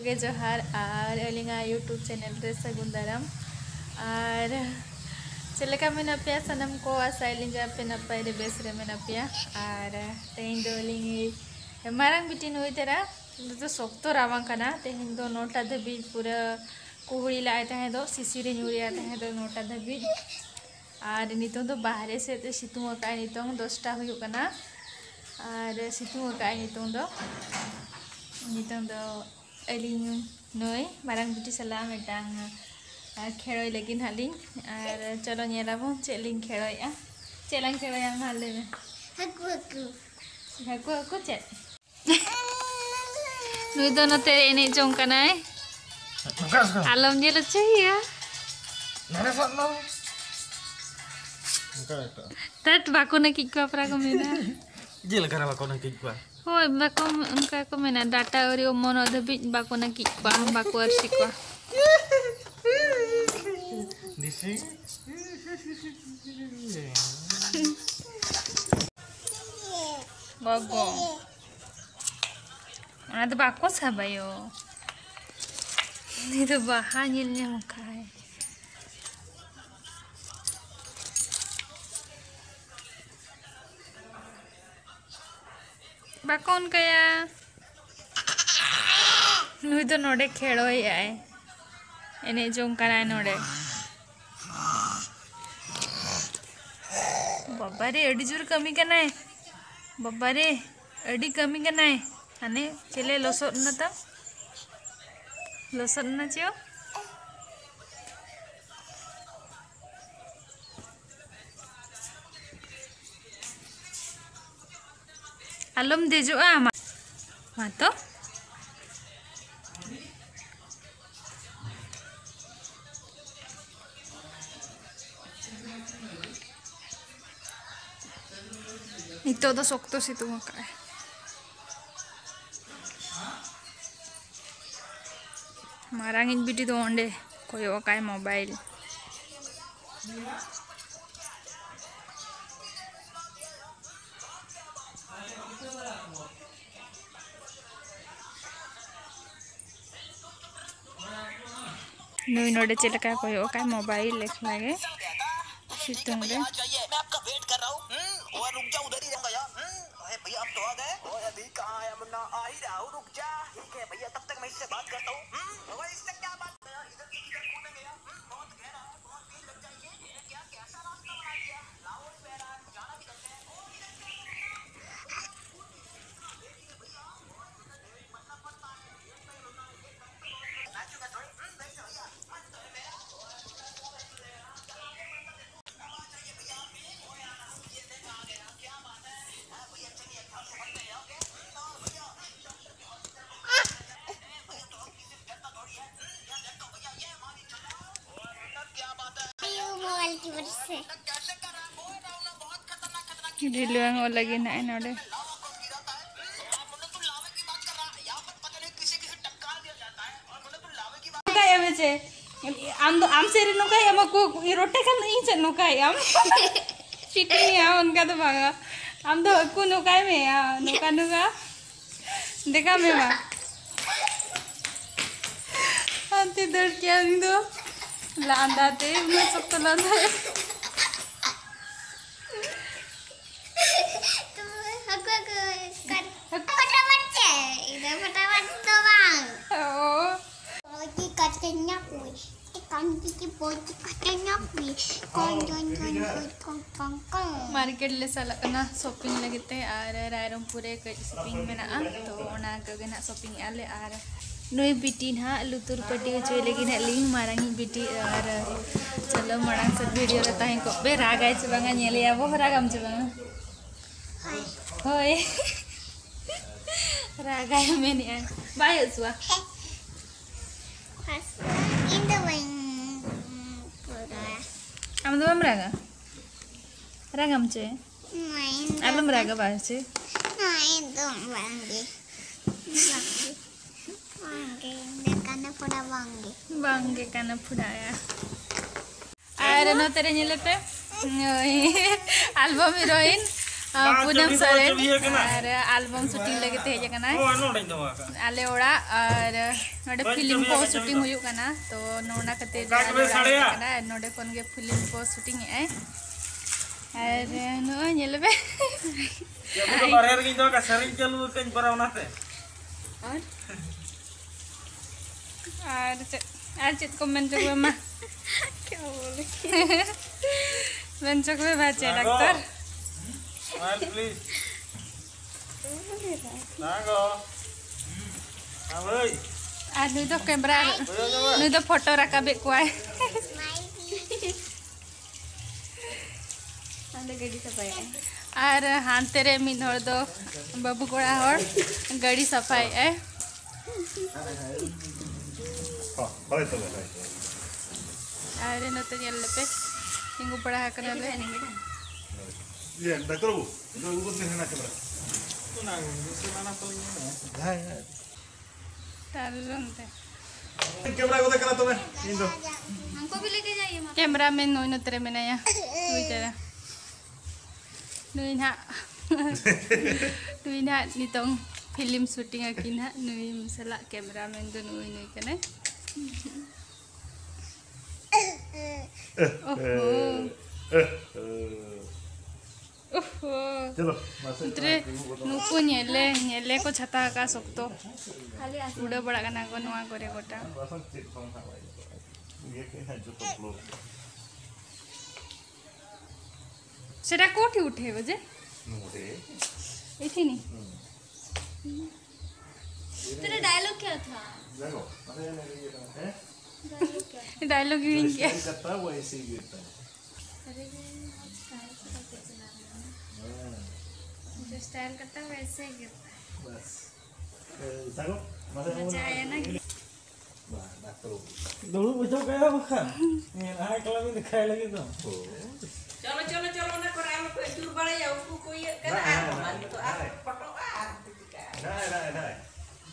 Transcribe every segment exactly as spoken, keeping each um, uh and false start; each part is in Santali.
ᱜᱮ ᱡᱚᱦᱟᱨ ᱟᱨ ᱟᱹᱞᱤᱧᱟᱜ YouTube ᱪᱮᱱᱮᱞ ᱨᱮ ᱥᱟᱹᱜᱩᱱ ᱫᱟᱨᱟᱢ᱾ ᱟᱨ ᱪᱮᱫ ᱞᱮᱠᱟ ᱢᱮᱱᱟᱜ ᱯᱮᱭᱟ ᱥᱟᱱᱟᱢ ᱠᱚ? ᱟᱥᱟᱭᱟᱞᱤᱧ ᱡᱮ ᱟᱯᱮ ᱱᱟᱯᱟᱭ ᱨᱮ ᱵᱮᱥ ᱨᱮ ᱢᱮᱱᱟᱜ ᱯᱮᱭᱟ᱾ ᱟᱨ ᱛᱮᱦᱮᱧ ᱫᱚ ᱟᱹᱞᱤᱧ ᱢᱟᱨᱟᱝ ᱵᱤᱴᱤ ᱱᱩᱭ ᱛᱮᱨᱟ ᱱᱤᱛᱚᱜ ᱫᱚ ᱥᱚᱠᱛᱚ ᱨᱟᱵᱟᱝ ᱠᱟᱱᱟ᱾ ᱛᱮᱦᱮᱧ ᱫᱚ ᱱᱚᱴᱟ ᱫᱷᱟᱹᱵᱤᱡ ᱯᱩᱨᱟᱹ ᱠᱩᱦᱲᱤ ᱞᱟᱜᱼᱟᱭ ᱛᱟᱦᱮᱸ ᱫᱚ, ᱥᱤᱥᱤᱨᱮ ᱧᱩᱨᱮᱜᱼᱟ ᱛᱟᱦᱮᱸ ᱫᱚ ᱱᱚᱴᱟ ᱫᱷᱟᱹᱵᱤᱡ᱾ ᱟᱨ ᱱᱤᱛᱚᱝ ᱫᱚ ᱵᱟᱦᱨᱮ ᱥᱮᱫ ᱮ ᱥᱤᱛᱩᱝ ᱟᱠᱟᱫᱼᱟᱭ᱾ ᱱᱤᱛᱚᱝ ᱫᱚᱥᱴᱟ ᱦᱩᱭᱩᱜ ᱠᱟᱱᱟ ᱟᱨ ᱥᱤᱛᱩᱝ ᱟᱠᱟᱫᱼᱟᱭ ᱱᱤᱛᱚᱝ ᱫᱚ᱾ ᱱᱤᱛᱚᱝ ᱫᱚ ᱟᱹᱞᱤᱧ ᱱᱩᱭ ᱢᱟᱨᱟᱝ ᱵᱤᱴᱤ ᱥᱟᱞᱟᱜ ᱢᱤᱫᱴᱟᱝ, ᱟᱨ ᱠᱷᱮᱲᱚᱭ ᱞᱟᱹᱜᱤᱫ ᱦᱟᱸᱜ ᱞᱤᱧ᱾ ᱟᱨ ᱪᱚᱞᱚ ᱧᱮᱞᱟᱵᱚᱱ ᱪᱮᱫ ᱞᱤᱧ ᱠᱷᱮᱲᱚᱭᱮᱫᱼᱟ᱾ ᱪᱮᱫ ᱞᱟᱝ ᱠᱷᱮᱲᱚᱭᱟ ᱢᱟ ᱞᱟᱹᱭ ᱢᱮ? ᱦᱟᱹᱠᱩ, ᱦᱟᱹᱠᱩ᱾ ᱦᱟᱹᱠᱩ, ᱦᱟᱹᱠᱩ ᱪᱮᱫ? ᱱᱩᱭ ᱫᱚ ᱱᱚᱛᱮ ᱮᱱᱮᱡ ᱡᱚᱝ ᱠᱟᱱᱟᱭ᱾ ᱚᱠᱟ ᱥᱮᱫ? ᱟᱞᱚᱢ ᱧᱮᱞ ᱦᱚᱪᱚᱭᱮᱭᱟ᱾ ᱱᱚᱰᱮ ᱥᱟᱵ ᱢᱮ᱾ ᱚᱱᱠᱟ ᱮᱴᱟᱜ᱾ ᱛᱟᱹᱴ ᱵᱟᱠᱚ ᱱᱟᱹᱠᱤᱡ ᱠᱚᱣᱟ ᱯᱟᱨᱟ ᱠᱚ ᱢᱮᱱᱟ᱾ ᱪᱮᱫ ᱞᱮᱠᱟ ᱨᱮ ᱵᱟᱠᱚ ᱱᱟᱹᱠᱤᱡ ᱠᱚᱣᱟ? ᱦᱳᱭ, ᱵᱟᱠᱚ, ᱚᱱᱠᱟ ᱠᱚ ᱢᱮᱱᱟ, ᱰᱟᱴᱟ ᱟᱹᱣᱨᱤ ᱚᱢᱚᱱᱚᱜ ᱫᱷᱟᱹᱵᱤᱡ ᱵᱟᱠᱚ ᱱᱟᱹᱠᱤᱡ ᱠᱚᱣᱟ, ᱵᱟᱠᱚ ᱟᱹᱨᱥᱤ ᱠᱚᱣᱟ᱾ ᱫᱤᱥᱤ᱾ ᱜᱚᱜᱚ᱾ ᱚᱱᱟ ᱫᱚ ᱵᱟᱠᱚ ᱥᱟᱵᱟᱭᱚ᱾ ᱩᱱᱤ ᱫᱚ ᱵᱟᱦᱟ ᱧᱮᱞ ᱧᱟᱢ ᱠᱟᱭ᱾ ᱵᱟᱠᱚ ᱚᱱᱠᱟᱭᱟ᱾ ᱱᱩᱭ ᱫᱚ ᱱᱚᱰᱮ ᱠᱷᱮᱲᱚᱭᱮᱜᱼᱟᱭ, ᱮᱱᱮᱡ ᱡᱚᱝ ᱠᱟᱱᱟᱭ ᱱᱚᱰᱮ᱾ ᱵᱟᱵᱟᱨᱮ, ᱟᱹᱰᱤ ᱡᱳᱨ ᱠᱟᱹᱢᱤ ᱠᱟᱱᱟᱭ᱾ ᱵᱟᱵᱟᱨᱮ, ᱟᱹᱰᱤ ᱠᱟᱹᱢᱤ ᱠᱟᱱᱟᱭ᱾ ᱦᱟᱱᱮ ᱪᱮᱞᱮ ᱞᱚᱥᱚᱫ ᱮᱱᱟ ᱛᱟᱢ? ᱞᱚᱥᱚᱫ ᱮᱱᱟ ᱪᱮᱭᱚ? ᱟᱞᱚᱢ ᱫᱮᱡᱚᱜᱼᱟ ᱟᱢᱟᱜ᱾ ᱢᱟ ᱛᱚ᱾ ᱱᱤᱛᱚᱜ ᱫᱚ ᱥᱚᱠᱛᱚ ᱥᱤᱛᱩᱝ ᱟᱠᱟᱫᱼᱟᱭ᱾ ᱢᱟᱨᱟᱝᱤᱡ ᱵᱤᱴᱤ ᱫᱚ ᱚᱸᱰᱮ ᱠᱚᱭᱚᱜ ᱟᱠᱟᱫᱼᱟᱭ mobile᱾ ᱱᱩᱭ ᱱᱚᱰᱮ ᱪᱮᱫ ᱞᱮᱠᱟᱭ ᱠᱚᱭᱚᱜ ᱟᱠᱟᱫ ᱢᱳᱵᱟᱭᱤᱞ ᱮᱠᱞᱟ ᱜᱮ ᱥᱤᱛᱩᱝ ᱨᱮ᱾ ᱰᱷᱤᱞᱣᱟᱹᱝ ᱚᱞ ᱞᱟᱹᱜᱤᱫ ᱱᱟᱜ ᱱᱚᱰᱮ᱾ ᱚᱱᱠᱟ ᱮᱢ ᱪᱮ? ᱟᱢ ᱫᱚ ᱟᱢ ᱥᱮᱫ ᱨᱮ ᱱᱚᱝᱠᱟᱭ ᱮᱢᱟ ᱠᱚ, ᱨᱚᱴᱮ ᱠᱷᱟᱱ ᱫᱚ ᱤᱧ ᱥᱮᱫ ᱱᱚᱝᱠᱟᱭ ᱮᱢ᱾ ᱪᱤᱴᱤᱝ ᱮᱭᱟ, ᱚᱱᱠᱟ ᱫᱚ ᱵᱟᱝᱟ᱾ ᱟᱢ ᱫᱚ ᱦᱟᱹᱠᱩ ᱱᱚᱝᱠᱟᱭ ᱢᱮ, ᱱᱚᱝᱠᱟ ᱱᱚᱝᱠᱟ᱾ ᱫᱮᱠᱷᱟ ᱢᱮ ᱢᱟ᱾ ᱦᱟᱱᱛᱮ ᱫᱟᱹᱲ ᱠᱮᱜᱼᱟ ᱩᱱᱤ ᱫᱚ᱾ ᱞᱟᱸᱫᱟ ᱛᱮ, ᱩᱱᱟᱹᱜ ᱥᱚᱠᱛᱚ ᱞᱟᱸᱫᱟ᱾ ᱛᱚ, ᱦᱟᱹᱠᱩ, ᱦᱟᱹᱠᱩ, ᱦᱟᱹᱠᱩ᱾ ᱯᱷᱚᱴᱟᱯᱷᱚᱴ ᱪᱮ? ᱤᱧ ᱫᱚ ᱯᱷᱚᱴᱟᱯᱷᱚᱴ ᱫᱚ ᱵᱟᱝ᱾ ᱚ᱾ ᱵᱚᱭ ᱠᱤ ᱠᱟᱴᱮ ᱧᱟᱠᱩᱭ᱾ ᱠᱟᱱ ᱠᱤ ᱠᱤ ᱵᱚᱭ ᱠᱤ ᱠᱟᱴᱮ ᱧᱟᱠᱩᱭ᱾ ᱠᱚᱝ, ᱠᱚᱝ, ᱠᱚᱝ, ᱠᱚᱝ, ᱠᱚᱝ, ᱠᱚᱝ, ᱠᱚᱝ᱾ ᱢᱟᱨᱠᱮᱴ ᱞᱮ ᱪᱟᱞᱟᱜ ᱠᱟᱱᱟ ᱥᱚᱯᱤᱝ ᱞᱟᱹᱜᱤᱫ ᱛᱮ, ᱟᱨ ᱨᱟᱭᱨᱚᱝᱯᱩᱨ ᱨᱮ ᱠᱟᱹᱡ ᱥᱚᱯᱤᱝ ᱢᱮᱱᱟᱜᱼᱟ, ᱛᱚ ᱚᱱᱟ ᱠᱚᱜᱮ ᱱᱟᱦᱟᱜ ᱥᱚᱯᱤᱝ ᱮᱜᱼᱟ ᱞᱮ᱾ ᱟᱨ ᱱᱩᱭ ᱵᱤᱴᱤ ᱱᱟᱦᱟᱜ ᱞᱩᱛᱩᱨ ᱯᱟᱹᱴᱤ ᱦᱚᱪᱚᱭ ᱞᱟᱹᱜᱤᱫ ᱱᱟᱦᱟᱜ ᱞᱤᱧ ᱢᱟᱨᱟᱝᱤᱡ ᱵᱤᱴᱤ, ᱟᱨ ᱪᱚᱞᱚ ᱢᱟᱲᱟᱝ ᱥᱮᱫ ᱵᱷᱤᱰᱤᱭᱳ ᱨᱮ ᱛᱟᱦᱮᱸ ᱠᱚᱜ ᱯᱮ, ᱨᱟᱜᱟᱭ ᱥᱮ ᱵᱟᱝᱟ ᱧᱮᱞᱮᱭᱟ ᱵᱚ, ᱨᱟᱜᱟᱢ ᱥᱮ ᱵᱟᱝᱟ? ᱦᱳᱭ᱾ ᱨᱟᱜᱟᱭ ᱢᱮᱱᱮᱜᱼᱟ, ᱵᱟᱭ ᱦᱩᱥᱩᱜᱼᱟ᱾ ᱤᱧ ᱫᱚ ᱵᱟᱹᱧ ᱨᱟᱜᱟ᱾ ᱟᱢ ᱫᱚ ᱵᱟᱢ ᱨᱟᱜᱟ? ᱨᱟᱜᱟᱢ ᱪᱮ? ᱵᱟᱹᱧ ᱟᱞᱚᱢ ᱨᱟᱜᱟ᱾ ᱨᱟᱜᱟ ᱵᱟᱭ ᱪᱮ? ᱵᱟᱝ, ᱤᱧ ᱫᱚ ᱵᱟᱝᱜᱮ᱾ ᱵᱟᱝᱜᱮ᱾ ᱵᱟᱝᱜᱮ, ᱤᱧ ᱫᱚ ᱠᱟᱱᱟ ᱯᱷᱚᱲᱟ ᱵᱟᱝᱜᱮ᱾ ᱵᱟᱝᱜᱮ ᱠᱟᱱᱟ ᱯᱷᱚᱲᱟᱭᱟ᱾ ᱟᱨ ᱱᱚᱛᱮ ᱨᱮ ᱧᱮᱞᱮ ᱯᱮ, ᱱᱩᱭ ᱟᱞᱵᱚᱢ ᱦᱤᱨᱳᱭᱤᱱ, ᱟᱨ ᱵᱟᱝ, ᱯᱩᱱᱟᱹᱢ ᱪᱟᱹᱵᱤ ᱫᱚ ᱥᱚᱨᱮᱱ ᱪᱟᱹᱵᱤ ᱟᱠᱟᱱᱟ᱾ ᱟᱨ ᱟᱞᱵᱚᱢ ᱥᱩᱴᱤᱝ ᱞᱟᱹᱜᱤᱫ ᱛᱮ ᱦᱮᱡ ᱟᱠᱟᱱᱟᱭ᱾ ᱚ, ᱱᱚᱰᱮᱧ ᱫᱚᱦᱚ ᱟᱠᱟᱫᱟ᱾ ᱟᱞᱮ ᱚᱲᱟᱜ ᱟᱨ ᱱᱚᱰᱮ ᱵᱟᱹᱧ ᱯᱷᱤᱞᱢ ᱪᱟᱹᱵᱤ ᱠᱚ ᱟᱠᱟᱫ ᱪᱟᱹᱵᱤ ᱥᱩᱴᱤᱝ ᱫᱚ᱾ ᱦᱩᱭᱩᱜ ᱠᱟᱱᱟ, ᱛᱚ ᱱᱚᱜᱼᱱᱟ ᱠᱷᱟᱹᱛᱤᱨ ᱚᱠᱟ ᱟᱞᱮ ᱠᱚᱨᱮ ᱚᱲᱟᱜ ᱨᱮ ᱥᱟᱰᱮᱭᱟ? ᱦᱮᱡ ᱟᱠᱟᱱᱟ ᱟᱨ ᱱᱚᱰᱮ ᱠᱷᱚᱱ ᱜᱮ ᱯᱷᱤᱞᱢ ᱠᱚ ᱥᱩᱴᱤᱝ ᱮᱫᱟᱭ᱾ ᱟᱨ ᱱᱚᱜᱼᱚᱭ ᱧᱮᱞ ᱯᱮ᱾ ᱪᱟᱹᱵᱤ ᱫᱚ ᱵᱟᱨᱦᱮ ᱨᱮᱜᱮᱧ ᱫᱚᱦᱚ ᱠᱟᱜᱼᱟ, ᱥᱮᱨᱮᱧ ᱪᱟᱹᱞᱩ ᱟᱠᱟᱫᱟᱹᱧ ᱯᱚᱨᱮ ᱚᱱᱟᱛᱮ᱾ ᱟᱨ ᱟᱨ ᱪᱮᱫ, ᱟᱨ ᱪᱮᱫ ᱠᱚᱢ ᱢᱮᱱ ᱦᱚᱪᱚ ᱠᱚᱣᱟ ᱢᱟ? क्या बोले? ᱢᱮᱱ ᱦᱚᱪᱚ ᱠᱚᱣᱟ ᱵᱟᱪᱮ ᱰᱟᱠᱛᱟᱨ? Smile, please. ᱱᱟᱜᱚ᱾ ᱦᱮᱸ, ᱵᱷᱟᱹᱭ᱾ ᱟᱨ ᱱᱩᱭ ᱫᱚ ᱠᱮᱢᱨᱟ, ᱵᱷᱟᱹᱭ, ᱱᱩᱭ ᱫᱚ ᱯᱷᱳᱴᱳ ᱨᱟᱠᱟᱵᱮᱫ ᱠᱚᱣᱟᱭ᱾ ᱟᱨ ᱦᱟᱱᱛᱮ ᱨᱮ ᱢᱤᱫ ᱦᱚᱲ ᱫᱚ ᱵᱟᱹᱵᱩ ᱠᱚᱲᱟ ᱦᱚᱲ ᱜᱟᱹᱰᱤ ᱥᱟᱯᱷᱟᱭᱮᱫᱼᱟᱭ᱾ ᱦᱳᱭ ᱛᱚᱵᱮ, ᱦᱳᱭ ᱛᱚᱵᱮ᱾ ᱟᱨ ᱱᱚᱛᱮ ᱧᱮᱞ ᱞᱮᱯᱮ, ᱛᱤᱸᱜᱩ ᱵᱟᱲᱟ ᱟᱠᱟᱱᱟᱞᱮ᱾ ᱤᱭᱟᱹ, ᱰᱟᱠᱛᱟᱨ ᱵᱟᱹᱵᱩ, ᱰᱟᱠᱛᱟᱨ ᱵᱟᱹᱵᱩ ᱠᱚ ᱛᱟᱦᱮᱱᱟ ᱠᱮᱢᱨᱟ᱾ ᱚᱱᱟ ᱠᱚᱜᱮ, ᱥᱮ ᱢᱟᱱᱟ ᱛᱚ ᱤᱧ ᱦᱚᱸ᱾ ᱦᱮᱸ, ᱦᱮᱸ᱾ ᱟᱨ ᱱᱚᱱᱛᱮ᱾ ᱠᱮᱢᱨᱟ ᱠᱚᱫᱚ ᱠᱟᱱᱟ ᱛᱚᱵᱮ, ᱤᱧ ᱫᱚ᱾ हमको भी लेके जाइए, माँ। ᱠᱮᱢᱨᱟᱢᱮᱱ ᱱᱩᱭ ᱱᱚᱛᱮ ᱨᱮ ᱢᱮᱱᱟᱭᱟ᱾ ᱱᱩᱭ ᱛᱟᱨᱟ᱾ ᱱᱩᱭ ᱱᱟᱦᱟᱜ, ᱱᱩᱭ ᱱᱟᱦᱟᱜ ᱱᱤᱛᱚᱝ ᱯᱷᱤᱞᱢ ᱥᱩᱴᱤᱝ ᱟᱹᱠᱤᱱ ᱱᱟᱦᱟᱜ, ᱱᱩᱭ ᱥᱟᱞᱟᱜ ᱠᱮᱢᱨᱟᱢᱮᱱ ᱫᱚ ᱱᱩᱭ, ᱱᱩᱭ ᱠᱟᱱᱟᱭ᱾ ᱳᱦᱳ᱾ ᱳᱦᱳ᱾ ᱪᱚᱞᱚ, ᱢᱟᱥᱮ ᱱᱩᱛᱨᱮ ᱛᱤᱸᱜᱩ ᱜᱚᱫᱚᱜ ᱢᱮ᱾ ᱱᱩᱠᱩ ᱧᱮᱞᱮ, ᱧᱮᱞᱮ ᱠᱚ ᱪᱷᱟᱛᱟ ᱟᱠᱟᱫ ᱥᱚᱠᱛᱚ᱾ ᱩᱰᱟᱹᱣ ᱵᱟᱲᱟᱜ ᱠᱟᱱᱟ ᱠᱚ ᱱᱚᱣᱟ ᱠᱚᱨᱮ ᱜᱚᱴᱟ᱾ ᱵᱟᱥᱚᱱ ᱪᱮᱫ ᱦᱚᱸ ᱱᱟᱦᱟᱜ ᱵᱟᱭ ᱧᱮᱞᱚᱜᱼᱟ᱾ ᱤᱭᱟᱹ ᱠᱚ ᱱᱟᱦᱟᱜ ᱡᱚᱛᱚ ᱵᱞᱚᱠ᱾ ସେଟା କୋଉଠି ଉଠେଇବ ଯେ? ନୁହେଁ। ଏଇଠି ନି? ହୁଁ। तेरा डायलॉग क्या था? देखो, अरे, अरे, ये तो है। डायलॉग क्या था? डायलॉग ही जो नहीं किया। स्टाइल करता है, वो ऐसे ही गिरता है। अरे, वो स्टाइल से तो कुछ ना हो। हाँ। जो स्टाइल करता है, वैसे ही गिरता है। बस। ए, देखो, मतलब, वो मजा आया ना कि बा, ᱰᱟᱠᱛᱟᱨ ᱵᱟᱹᱵᱩ᱾ ᱫᱩᱲᱩᱵ ᱦᱚᱪᱚ ᱠᱟᱭᱟ ᱵᱟᱠᱷᱟᱱ᱾ ᱦᱮᱸ, ᱞᱟᱦᱟ ᱠᱞᱟᱵ ᱤᱧ ᱫᱮᱠᱷᱟᱭ ᱞᱟᱹᱜᱤᱫ ᱫᱚ᱾ ᱪᱚᱞᱚ, ᱪᱚᱞᱚ, ᱪᱚᱞᱚ, ᱚᱱᱟ ᱠᱚᱨᱮ ᱟᱞᱚ ᱯᱮ ᱟᱹᱪᱩᱨ ᱵᱟᱲᱟᱭᱟ, ᱩᱱᱠᱩ ᱠᱚ ᱤᱭᱟᱹᱜ ᱠᱟᱱᱟ, ᱵᱟᱭ, ᱟᱨ ᱵᱟᱭ, ᱵᱟᱝ ᱱᱤᱛᱚᱜ ᱟᱨ ᱵᱟᱭ᱾ ᱯᱷᱚᱴᱚᱜᱼᱟ, ᱟᱨ ᱪᱤᱠᱟᱹᱜᱼᱟ᱾ ᱵᱟᱭ, ᱵᱟᱭ, ᱵᱟᱭ᱾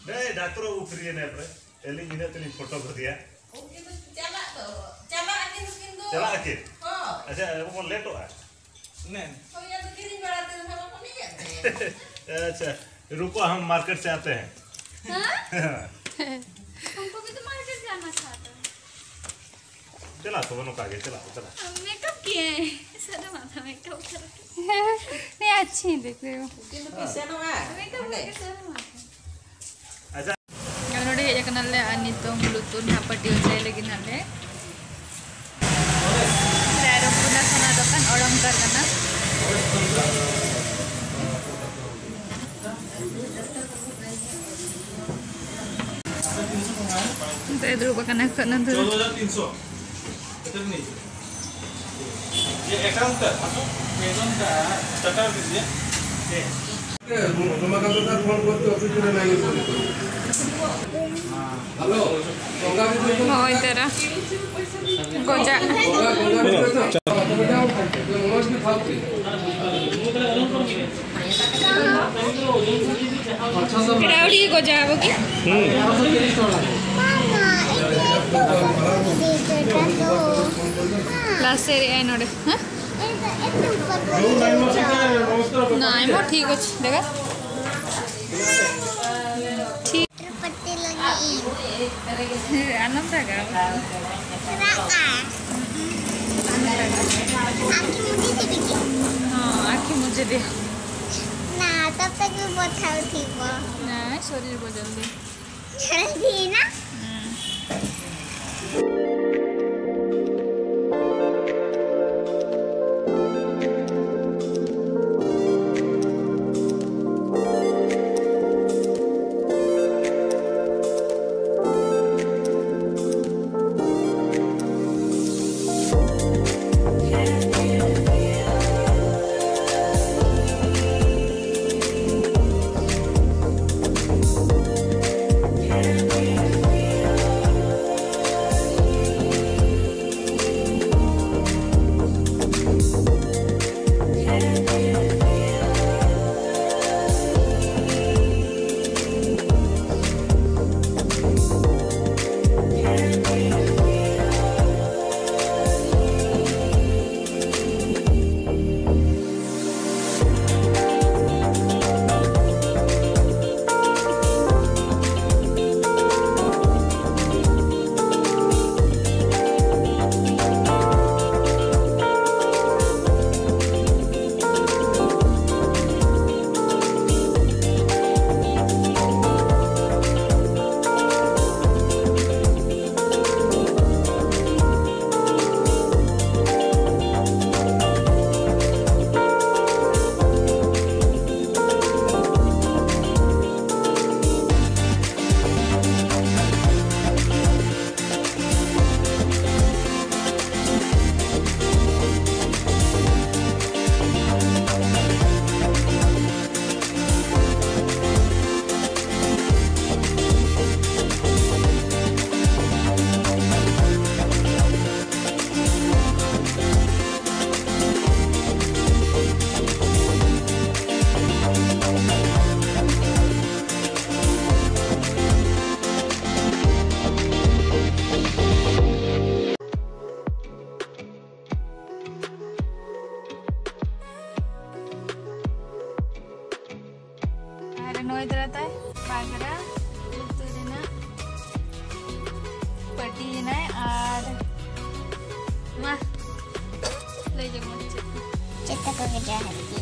ᱰᱮ, ᱰᱟᱠᱛᱟᱨ ᱵᱟᱹᱵᱩ ᱯᱷᱨᱤ ᱮᱱᱮᱡ ᱨᱮ᱾ ᱟᱹᱞᱤᱧ ᱤᱱᱟᱹᱜ ᱛᱮᱞᱤᱧ ᱯᱷᱚᱴᱳ ᱠᱮᱫᱮᱭᱟ᱾ ᱩᱱᱠᱤᱱ ᱫᱚ ᱪᱟᱞᱟᱜ ᱫᱚ, ᱪᱟᱞᱟᱜ ᱟᱹᱠᱤᱱ ᱱᱩᱠᱤᱱ ᱫᱚ᱾ ᱪᱟᱞᱟᱜ ᱟᱹᱠᱤᱱ? ᱦᱳᱭ᱾ ᱟᱪᱪᱷᱟ, ᱟᱵᱚ ᱵᱚᱱ ᱞᱮᱴᱚᱜᱼᱟ᱾ ᱦᱳᱭ, ᱟᱫᱚ ᱠᱤᱨᱤᱧ ᱵᱟᱲᱟ ᱛᱮ अच्छा, रुको, हम मार्केट से आते हैं। हाँ? हमको भी तो मार्केट जाना था तो। चला तो, बनो, आगे चला तो, चला। हम मेकअप किए हैं। सर माथा मेकअप करके। नहीं, अच्छी दिख रही हो। मेकअप करके सर माथा। अच्छा। ᱱᱚᱰᱮ ᱦᱮᱡ ᱟᱠᱟᱱᱟᱞᱮ ᱟᱨ ᱱᱤᱛᱚᱝ ᱞᱩᱛᱩᱨ ᱱᱟᱦᱟᱜ ᱯᱟᱹᱴᱤ ᱚᱪᱚᱭ ᱞᱟᱹᱜᱤᱫ ᱱᱟᱞᱮ᱾ ᱨᱟᱭᱨᱚᱝᱯᱩᱨ ᱱᱟᱥᱟᱱᱟ ᱫᱚᱠᱟᱱ ᱚᱲᱟᱢ ᱠᱟᱨ ᱠᱟᱱᱟ᱾ ᱱᱤᱛᱚᱜ ᱮ ᱫᱩᱲᱩᱵ ᱟᱠᱟᱱᱟ ᱠᱷᱟᱱ ᱫᱚ᱾ ये अकाउंट का, अकाउंट का, स्टार्टर दीजिए। ᱦᱳᱭ, ᱛᱟᱨᱟ᱾ ᱜᱚᱡᱟ᱾ ᱮᱴᱟᱜ ᱦᱚᱲ ᱜᱮ ᱜᱚᱡᱟ ᱟᱵᱚ ᱠᱤ? ᱞᱟᱥᱮᱨ ᱮ ᱱᱚᱰᱮ᱾ ᱦᱮᱸ? ᱱᱟᱭ ᱢᱟ ᱴᱷᱤᱠ ᱚᱪᱷᱮ, ᱫᱮᱠᱷᱟ᱾ ᱴᱷᱤᱠ᱾ ᱯᱟᱹᱴᱤ ᱞᱟᱹᱜᱤᱫ ᱤᱧ᱾ ᱦᱮᱸ, ᱟᱞᱚᱢ ᱨᱟᱜᱟ᱾ ᱨᱟᱜᱟ᱾ ᱟᱸᱠᱷᱤ ᱢᱩᱡᱷᱮ ᱫᱮᱠᱷᱮ᱾ ᱦᱚᱸ, ᱟᱸᱠᱷᱤ ᱢᱩᱡᱷᱮ ᱫᱮ᱾ ᱱᱟ, ᱛᱟᱵ ᱛᱟᱠ ᱵᱚ ᱛᱷᱟᱣ ᱴᱷᱤᱠ ᱵᱚ᱾ ᱱᱟᱭ, ᱥᱚᱨᱤᱨ ᱵᱚ ᱡᱚᱞᱫᱤ᱾ ᱡᱚᱞᱫᱤ ᱱᱟ᱾ ᱦᱩᱸ᱾ ᱟᱨ ᱱᱚᱜᱼᱚᱭ ᱫᱟᱨᱟ ᱛᱟᱭ ᱯᱟᱜᱽᱨᱟ ᱞᱩᱛᱩᱨ ᱨᱮᱱᱟᱜ ᱯᱟᱹᱴᱤᱭᱮᱱᱟᱭ᱾ ᱟᱨ ᱢᱟ ᱞᱟᱹᱭ ᱡᱚᱝ ᱢᱮ ᱪᱮᱫ ᱠᱚ᱾ ᱡᱚᱛᱚ ᱠᱚᱜᱮ ᱡᱚᱦᱟᱨ ᱜᱮ᱾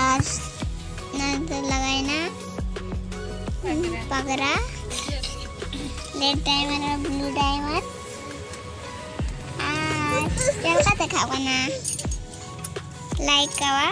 ᱟᱨ ᱱᱚᱣᱟ ᱫᱚ ᱞᱟᱜᱟᱭᱮᱱᱟ ᱯᱟᱜᱽᱨᱟ᱾ ᱯᱟᱜᱽᱨᱟ, ᱨᱮᱰ ᱰᱟᱭᱢᱚᱱᱰ ᱟᱨ ᱵᱞᱩ ᱰᱟᱭᱢᱚᱱᱰ᱾ ᱟᱨ ᱪᱮᱫ ᱞᱮᱠᱟ ᱫᱮᱠᱷᱟᱜ ᱠᱟᱱᱟ? ᱞᱟᱭᱤᱠ ᱠᱟᱣᱟ᱾